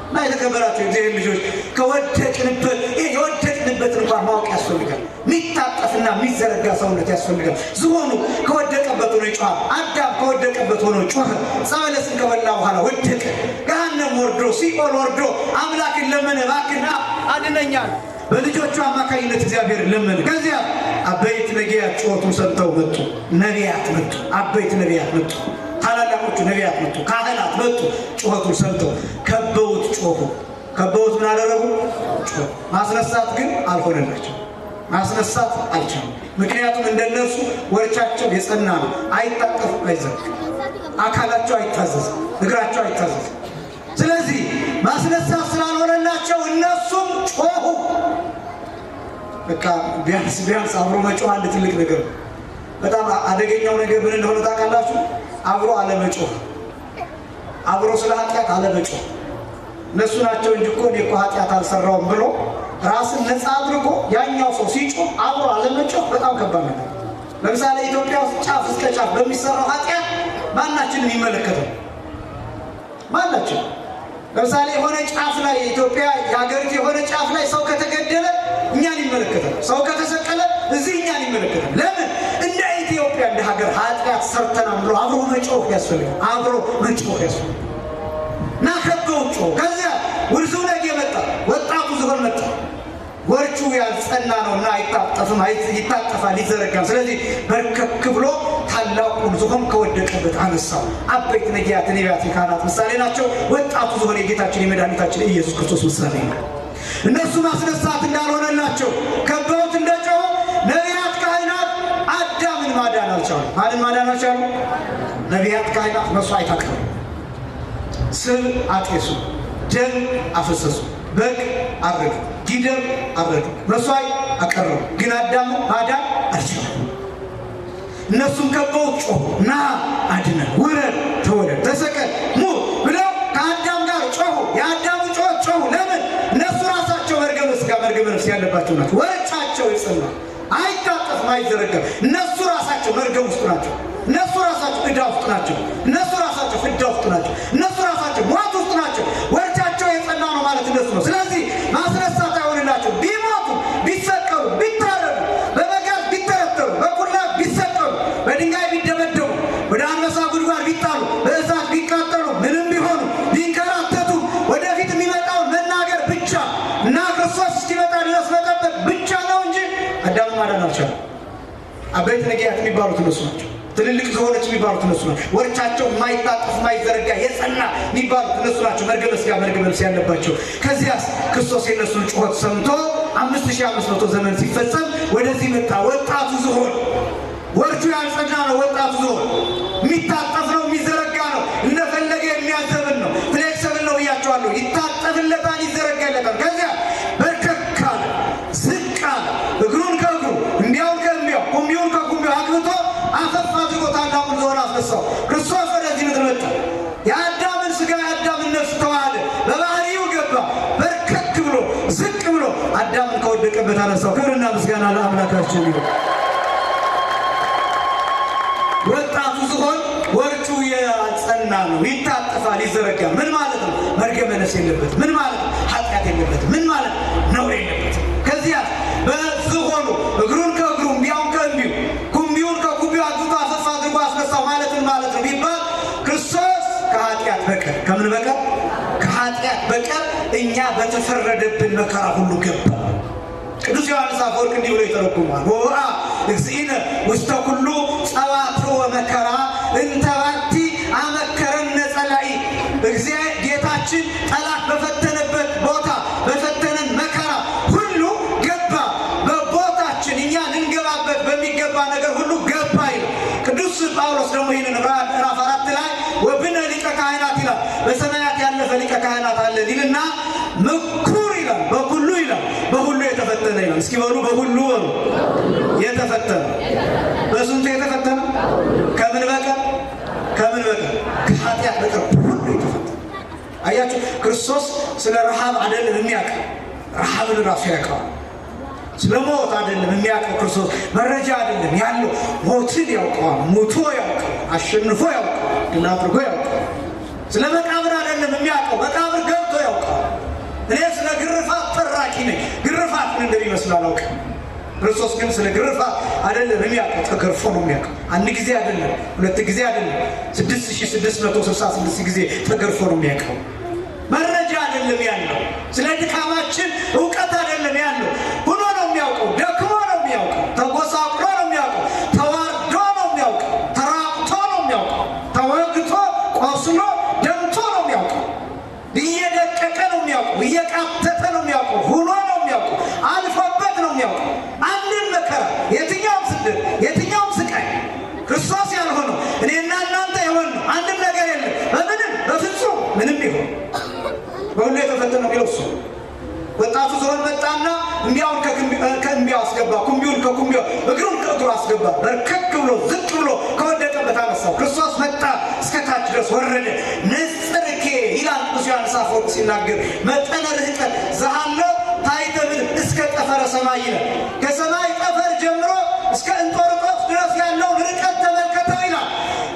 እና የተከበራቸው የእግዚአብሔር ልጆች፣ ከወደቅንበት ይሄ የወደቅንበትን እንኳን ማወቅ ያስፈልጋል። የሚታጠፍና የሚዘረጋ ሰውነት ያስፈልጋል። ዝሆኑ ከወደቀበት ሆኖ ይጮሃል። አዳም ከወደቀበት ሆኖ ጮኸ። ዕፀ በለስን ከበላ በኋላ ወደቀ። ገሃነም ወርዶ፣ ሲኦል ወርዶ አምላክን ለመነ። እባክህ ና አድነኛል። በልጆቹ አማካኝነት እግዚአብሔር ለመነ። ከዚያ አበይት ነቢያት ጩኸቱን ሰምተው መጡ። ነቢያት መጡ። አበይት ነቢያት መጡ። ታላላቆቹ ነቢያት መጡ። ካህናት መጡ። ጩኸቱን ሰምተው ከበውት ጮኹ። ከበውት ምን አደረጉ? ጮኹ። ማስነሳት ግን አልሆነላቸው። ማስነሳት አልቻሉም። ምክንያቱም እንደነርሱ ወርቻቸው የጸና ነው። አይታጠፉም፣ አይዘርግም። አካላቸው አይታዘዝም፣ እግራቸው አይታዘዝም። ስለዚህ ማስነሳት ስላልሆነላቸው እነሱም ጮኹ። በቃ ቢያንስ ቢያንስ አብሮ መጮህ አንድ ትልቅ ነገር ነው። በጣም አደገኛው ነገር ምን እንደሆነ ታውቃላችሁ? አብሮ አለመጮህ፣ አብሮ ስለ ኃጢአት አለመጮህ። እነሱ ናቸው እንጂ እኮ እኔ እኮ ኃጢአት አልሰራውም ብሎ ራስን ነፃ አድርጎ ያኛው ሰው ሲጮህ አብሮ አለመጮህ በጣም ከባድ ነገር። ለምሳሌ ኢትዮጵያ ውስጥ ጫፍ እስከ ጫፍ በሚሰራው ኃጢአት ማናችንም ይመለከታል? ማናችን? ለምሳሌ የሆነ ጫፍ ላይ፣ ኢትዮጵያ የሀገሪቱ የሆነ ጫፍ ላይ ሰው ከተገደለ እኛን ይመለከታል። ሰው ከተሰቀለ እዚህ እኛን ይመለከታል። ለምን? እንደ ኢትዮጵያ እንደ ሀገር ኃጢአት ሰርተናል ብሎ አብሮ መጮህ ያስፈልጋል። አብሮ መጮህ ያስፈልጋል። እና ከበው ጮሁ። ከዚያ ውርዙ ነገ መጣ፣ ወጣቱ ዝሆን መጣ። ወርቹ ያልጸና ነው እና አይታጠፍም፣ ይታጠፋል፣ ይዘረጋል። ስለዚህ በርከክ ብሎ ታላቁን ዝሆን ከወደቀበት አነሳው። አበይት ነቢያት፣ ነቢያት የካህናት ምሳሌ ናቸው። ወጣቱ ዝሆን የጌታችን የመድኃኒታችን ኢየሱስ ክርስቶስ ምሳሌ ነው። እነሱ ማስነሳት እንዳልሆነላቸው ከበውት እንደጮሁ ነቢያት ካህናት አዳምን ማዳን አልቻሉ። ማንን ማዳን አልቻሉ? ነቢያት ካህናት መስዋዕት አቀረቡ። ስብ አጤሱ፣ ደም አፈሰሱ፣ በግ አረዱ፣ ጊደር አረዱ፣ መስዋዕት አቀረቡ። ግን አዳምን ማዳን አልቻሉ። እነሱም ከበውት ጮሁ። ና አድነን፣ ውረድ፣ ተወለድ፣ ተሰቀል፣ ሙት ብለው ከአዳም ጋር ጮሁ። የአዳሙ ጮህ ጮሁ። መርገመ ነፍስ ያለባቸው ናቸው። ወርቻቸው የጸና አይታጠፍም፣ አይዘረጋም። እነሱ ራሳቸው መርገም ውስጥ ናቸው። እነሱ ራሳቸው ዕዳ ውስጥ ናቸው። እነሱ ራሳቸው ፍዳ ውስጥ ናቸው። እነሱ ራሳቸው ሞት ውስጥ ናቸው። ወርቻቸው የጸና ነው ማለት እነሱ ነው። ስለዚህ ማስነሳት አይሆንላቸው። ቢሞቱ፣ ቢሰቀሉ፣ ቢታረዱ፣ በመጋዝ ቢተረተሩ፣ በኩርናፍ ቢሰቀሉ፣ በድንጋይ ቢደበደቡ፣ ወደ አንበሳ ጉድጓድ ቢጣሉ፣ በእሳት ቢቃጠሉ፣ ምንም ቢሆኑ ቢንከራተቱ፣ ወደፊት የሚመጣውን መናገር ብቻ እና ክርስቶስ እስኪመጣ ድረስ መጠበቅ ብቻ ነው እንጂ አዳምን ማዳን አልቻለም። አበይት ነጊያት የሚባሉት እነሱ ናቸው። ትልልቅ ዝሆኖች የሚባሉት እነሱ ናቸው። ወርቻቸው የማይታጠፍ የማይዘረጋ የጸና የሚባሉት እነሱ ናቸው። መርገመ ሥጋ መርገመ ነፍስ ያለባቸው። ከዚያስ ክርስቶስ የእነሱን ጩኸት ሰምቶ 5500 ዘመን ሲፈጸም ወደዚህ መጣ። ወጣቱ ዝሆን ወርቹ ያልጸና ነው። ወጣቱ ዝሆን የሚታጠፍ ነው፣ የሚዘረጋ ነው፣ እንደፈለገ የሚያዘብን ነው። flexible ነው ብያቸዋለሁ። ይታጠፍለታል፣ ይዘረጋለታል። ከዚያ በርከክ አለ፣ ዝቅ አለ። እግሩን ከእግሩ እምቢያውን ከእምቢያው ኩምቢውን ከኩምቢው አግብቶ አፈፍ አድርጎ ታላቁን ዝሆን አስነሳው። ክርስቶስ ወደዚህ ምድር መጣ። የአዳምን ሥጋ የአዳምን ነፍስ ተዋሃደ፣ በባህሪው ገባ። በርከክ ብሎ ዝቅ ብሎ አዳምን ከወደቀበት አነሳው። ክብርና ምስጋና ለአምላካችን ይሁን። ወጣቱ ዝሆን ወርቹ የጸና ነው፣ ይታጠፋል፣ ይዘረጋል። ምን ማለት ነው? መርገመ ነፍስ የለበትም። ምን ማለት ነው? ኃጢአት የለበትም። ምን ማለት ነው? ነውር የለበትም። ከዚያ በዝሆኑ እግሩን ከእግሩ እምቢያውን ከእምቢው ኩምቢውን ከኩምቢው አግብቶ አፈፍ አድርጎ አስነሳው ማለት ምን ማለት ነው ቢባል ክርስቶስ ከኃጢአት በቀር ከምን በቀር? ከኃጢአት በቀር እኛ በተፈረደብን መከራ ሁሉ ገባ። ቅዱስ ዮሐንስ አፈወርቅ እንዲህ ብሎ ይተረጉማል። ወወአ እግዚእነ ውስተ ኩሉ ጸዋትወ መከራ እንተባቲ አመከረነ ጸላኢ። ጌታችን ጠላት በፈተነበት ቦታ በፈተነን መከራ ሁሉ ገባ። በቦታችን እኛ ልንገባበት በሚገባ ነገር ሁሉ ገባ ይላል። ቅዱስ ጳውሎስ ደግሞ ይህንን ምዕራፍ 4 ላይ ወብነ ሊቀ ካህናት ይላል። በሰማያት ያለፈ ሊቀ ካህናት አለ ይልና ምኩር ይላል፣ በኩሉ ይላል፣ በሁሉ የተፈተነ ይላል። እስኪ በሉ በሁሉ በሉ። የተፈተነ በስንቱ የተፈተነ? ከምን በቀር? ከምን በቀር? ከኃጢአት በቀር ሁሉ የተፈተነ። አያችሁ፣ ክርስቶስ ስለ ረሃብ አይደለም የሚያውቀው፣ ረሃብን ራሱ ያውቀዋል። ስለ ሞት አይደለም የሚያውቀው ክርስቶስ፣ መረጃ አይደለም ያለው፣ ሞትን ያውቀዋል፣ ሞቶ ያውቀዋል፣ አሸንፎ ያውቀዋል፣ ድል አድርጎ ያውቀዋል። ስለ መቃብር አይደለም የሚያውቀው፣ መቃብር ገብቶ ያውቀዋል። እኔ ስለ ግርፋት ተራኪ ነኝ፣ ግርፋት ምን እንደሚመስል አላውቅም። ክርስቶስ ግን ስለ ግርፋት አይደለም የሚያውቀው፣ ተገርፎ ነው የሚያውቀው። አንድ ጊዜ አይደለም፣ ሁለት ጊዜ አይደለም፣ 6666 ጊዜ ተገርፎ ነው የሚያውቀው። መረጃ አይደለም ያለው፣ ስለ ድካማችን እውቀት አይደለም ያለው፣ ሁኖ ነው የሚያውቀው። ደክሞ ነው የሚያውቀው፣ ተጎሳቁሎ ነው የሚያውቀው፣ ተዋርዶ ነው የሚያውቀው፣ ተራቁቶ ነው የሚያውቀው፣ ተወግቶ ቆስሎ ደምቶ ነው የሚያውቀው፣ እየደቀቀ ነው የሚያውቀው፣ እየቃተተ ነው የሚያውቀው፣ ሁኖ ነው የሚያውቀው፣ አልፎበት ነው የሚያውቀው። አንድን መከራ፣ የትኛውም ስደት፣ የትኛውም ስቃይ ክርስቶስ ያልሆነው እኔና እናንተ የሆንነው አንድም ነገር የለም። በምንም በፍጹም ምንም ይሁን በሁሉ የተፈተነው የሚለው እሱ። ወጣቱ ዝሆን መጣና እምቢያውን ከእምቢያው አስገባ፣ ኩምቢውን ከኩምቢያው፣ እግሩን ከእግሩ አስገባ። በርከክ ብሎ ዝቅ ብሎ ከወደቀበት አነሳው። ክርስቶስ መጣ፣ እስከ ታች ድረስ ወረደ። ንጽርኬ ይላል ቅዱስ ዮሐንስ አፈወርቅ ሲናገር፣ መጠነ ርህቀት ዘሃሎ ታሕተ ምድር እስከ ጠፈረ ሰማይ ይላል። ከሰማይ ጠፈር ጀምሮ እስከ እንጦርጦስ ድረስ ያለውን ርቀት ተመልከተው ይላል።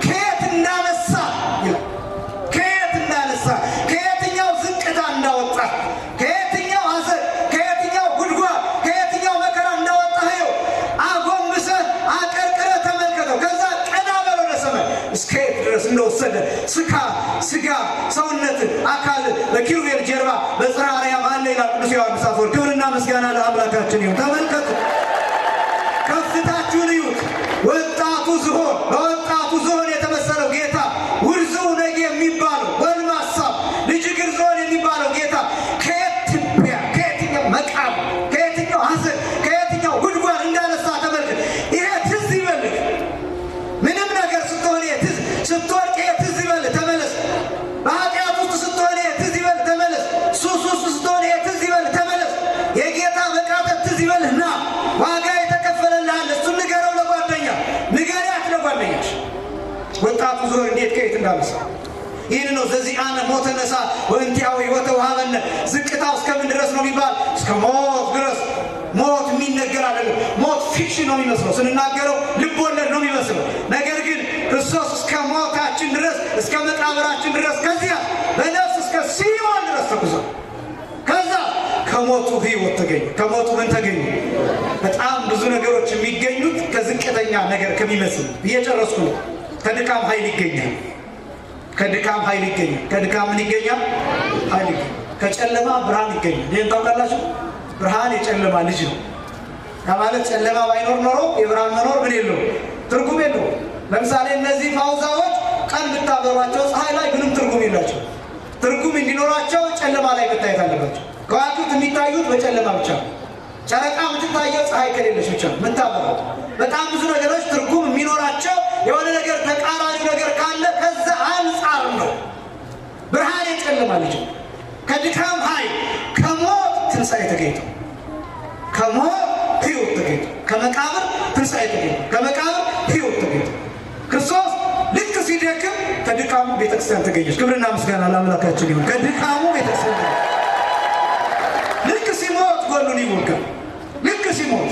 ከየት እንዳነሳ ይላል። ከየት እንዳነሳ፣ ከየትኛው ዝቅታ እንዳወጣ፣ ከየትኛው ሐዘን፣ ከየትኛው ጉድጓድ፣ ከየትኛው መከራ እንዳወጣ ይኸው አጎንብሰህ አቀርቅረህ ተመልከተው። ከዛ ቀና በል ወደ ሰማይ እስከ የት ድረስ እንደወሰደ ስካ ስጋ ሰውነትን አካል በኪሩቤል ጀርባ በጽርሐ አርያም አለ ይላል ቅዱስ ዮሐንስ አፈወርቅ። ክብርና ምስጋና ለአምላካችን ይሁን። ተመልከቱ፣ ከፍታችሁን እዩት። ወጣቱ ዝሆን፣ በወጣቱ ዝሆን የተመሰለው ጌታ፣ ውርዝው ነጌ የሚባለው ጎልማሳው ልጅ እግር ዝሆን የሚባለው ጌታ ከየት ትቢያ፣ ከየትኛው መቃብር፣ ከየትኛው ሐዘን፣ ከየትኛው ጉድጓድ እንዳነሳ ተመልከት። ይሄ ትዝ ይበልህ። ምንም ነገር ስትሆን ይሄ ትዝ፣ ስትወድቅ ይሄ ትዝ ይበልህ፣ ተመለስ። በኃጢአት ውስጥ ስትሆን ይሄ ትዝ ይበልህ፣ ተመለስ። ሱስ ውስጥ ስትሆን ይሄ ትዝ ይበልህ፣ ተመለስ። የጌታ መቃተት ትዝ ይበልህ፣ ና ዋጋ የተከፈለልህ አለ። እሱን ንገረው ለጓደኛ፣ ንገሪያት ለጓደኛሽ። ወጣቱ ዝሆን እንዴት ከየት እንዳነሳ ይህን ነው ዘዚአነ ሞተ ነሳ ወእንቲአሁ ሕይወተ ወሀበነ። ዝቅታው እስከምን ድረስ ነው የሚባል? እስከ ሞት ድረስ። ሞት የሚነገር አይደለም። ሞት fiction ነው የሚመስለው፣ ስንናገረው ልብ ወለድ ነው የሚመስለው። ነገር ግን ክርስቶስ እስከ ሞታችን ድረስ፣ እስከ መቃብራችን ድረስ፣ ከዚያ በነፍስ እስከ ሲኦል ድረስ ተጉዟል። ከዛ ከሞቱ ሕይወት ተገኘ። ከሞቱ ምን ተገኘ? በጣም ብዙ ነገሮች የሚገኙት ከዝቅተኛ ነገር ከሚመስል፣ እየጨረስኩ ነው። ከድካም ኃይል ይገኛል። ከድካም ኃይል ይገኛል። ከድካም ምን ይገኛል? ኃይል ይገኛል። ከጨለማ ብርሃን ይገኛል። ይህን ታውቃላችሁ? ብርሃን የጨለማ ልጅ ነው። ያ ማለት ጨለማ ባይኖር ኖሮ የብርሃን መኖር ምን የለውም፣ ትርጉም የለውም። ለምሳሌ እነዚህ ፋውዛዎች ቀን ብታበሯቸው ፀሐይ ላይ ምንም ትርጉም የላቸው። ትርጉም እንዲኖራቸው ጨለማ ላይ መታየት አለባቸው። ከዋክብት የሚታዩት በጨለማ ብቻ ነው። ጨረቃ የምትታየው ፀሐይ ከሌለች ብቻ ነው የምታበራው። በጣም ብዙ ነገሮች ትርጉም የሚኖራቸው የሆነ ነገር ተቃራኒ ነገር ካለ ከዛ አንጻር ነው። ብርሃን የጨለማ ልጅ ነው። ከድካም ኃይል፣ ከሞት ትንሣኤ ተገኝቶ፣ ከሞት ሕይወት ተገኝቶ፣ ከመቃብር ትንሣኤ ተገኝቶ፣ ከመቃብር ሕይወት ተገኝቶ፣ ክርስቶስ ልክ ሲደክም ከድካሙ ቤተክርስቲያን ተገኘች። ክብርና ምስጋና ለአምላካችን ይሁን። ከድካሙ ቤተክርስቲያን ተገኘች። ልክ ሲሞት ጎኑን ይወጋል። ልክ ሲሞት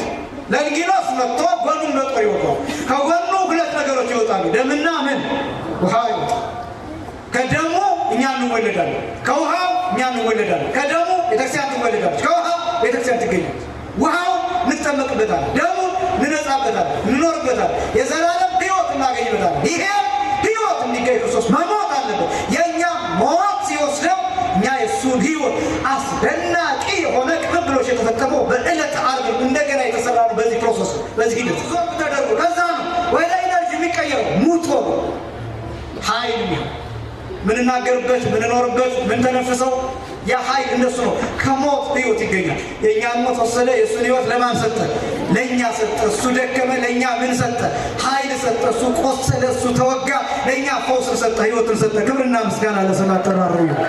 ለንጊኖስ መጥቶ ጎኑን በጦር ይወጋዋል። ከጎኑ ሁለት ነገሮች ይወጣሉ፣ ደምና ምን ውሃ ይወጣል። ከደሙ እኛ እንወለዳለን፣ ከውሃው እኛ እንወለዳለን። ከደሙ ቤተክርስቲያን ትወለዳለች፣ ከውሃው ቤተክርስቲያን ትገኛለች። ውሃው እንጠመቅበታለን፣ ደሙ እንነጻበታለን፣ እንኖርበታለን፣ የዘላለም ሕይወት እናገኝበታለን። ይሄ ሕይወት እንዲገኝ ክርስቶስ መሞት አለበት። የእኛ ሞት ሲወስደው እኛ የእሱን ሕይወት፣ አስደናቂ የሆነ ቅብብሎች የተፈጸመው በዕለተ ዓርብ እንደገና የተሰራ ነው። በዚህ process፣ በዚህ ሂደት ዞር ተደርጎ ከዛ ነው ወደ energy የሚቀየረው። ሙቶ ነው ኃይል የሚሆን፣ ምንናገርበት፣ ምንኖርበት፣ ምንተነፍሰው ያ ኃይል እንደሱ ነው። ከሞት ሕይወት ይገኛል። የእኛን ሞት ወሰደ፣ የእሱን ሕይወት ለማን ሰጠ? ለእኛ ሰጠ። እሱ ደከመ፣ ለእኛ ምን ሰጠ? ኃይል ሰጠ። እሱ ቆሰለ፣ እሱ ተወጋ፣ ለእኛ ፈውስን ሰጠ፣ ሕይወትን ሰጠ። ክብርና ምስጋና ለስም አጠራሩ ይሁን።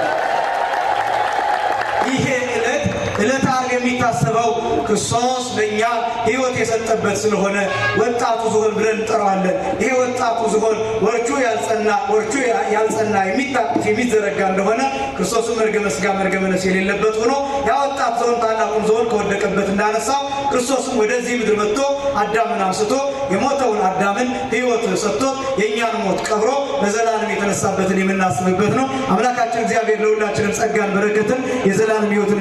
ይሄ ዕለት ዕለተ ዓርብ የሚታሰበው ክርስቶስ ለእኛ ሕይወት የሰጠበት ስለሆነ ወጣቱ ዝሆን ብለን እንጠራዋለን። ይሄ ወጣቱ ዝሆን ወርቹ ያልጸና የሚታጠፍ የሚዘረጋ እንደሆነ፣ ክርስቶስም መርገመ ሥጋ መርገመ ነፍስ የሌለበት ሆኖ ያ ወጣት ዝሆን ታላቁን ዝሆን ከወደቀበት እንዳነሳው፣ ክርስቶስም ወደዚህ ምድር መጥቶ አዳምን አንስቶ፣ የሞተውን አዳምን ሕይወት ሰጥቶት፣ የእኛን ሞት ቀብሮ ለዘላለም የተነሳበትን የምናስብበት ነው። አምላካችን እግዚአብሔር ለሁላችንም ጸጋን፣ በረከትን፣ የዘላለም ሕይወትን